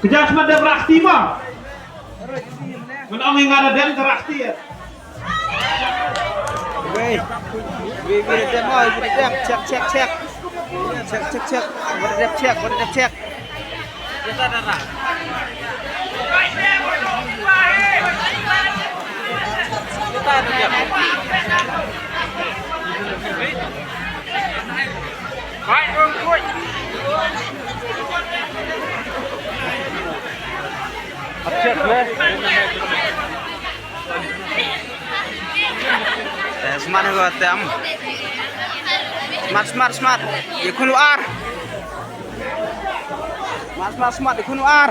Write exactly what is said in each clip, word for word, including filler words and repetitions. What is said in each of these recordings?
Ka judgment dep rakti ma. Ngan ong ïa nga da dem ka rakti. Wei. Wei, wei, da dem, oh, wei, da dem. Check, check, check. Check, check, check. Wei, da dem, check, wei, da dem, check. Eh, smart ko tem. Smart, smart, smart. Ïa khun u ar. Smart, smart, smart. Ïa khun u ar.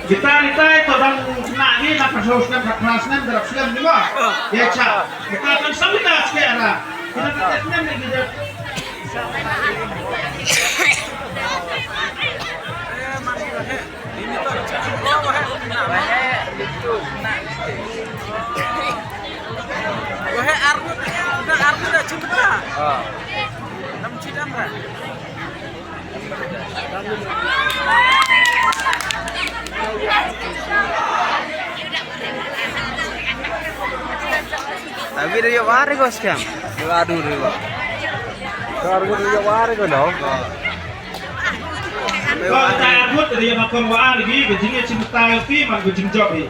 Kita, kita, to dang kena ni, dah pasal snem, dah kena snem, dah snem ni, bah. Ya, cak. Kita akan sama kita sikit, dah. Kita tak snem ni, kita. Tapi dia wari kau sekarang. Dia wari dia. Kau wari dia wari kau dah. Kata Arngut, ïa ma kon wa ar gi, ka jingïashim bynta ïa phi, man ka jingjop hi.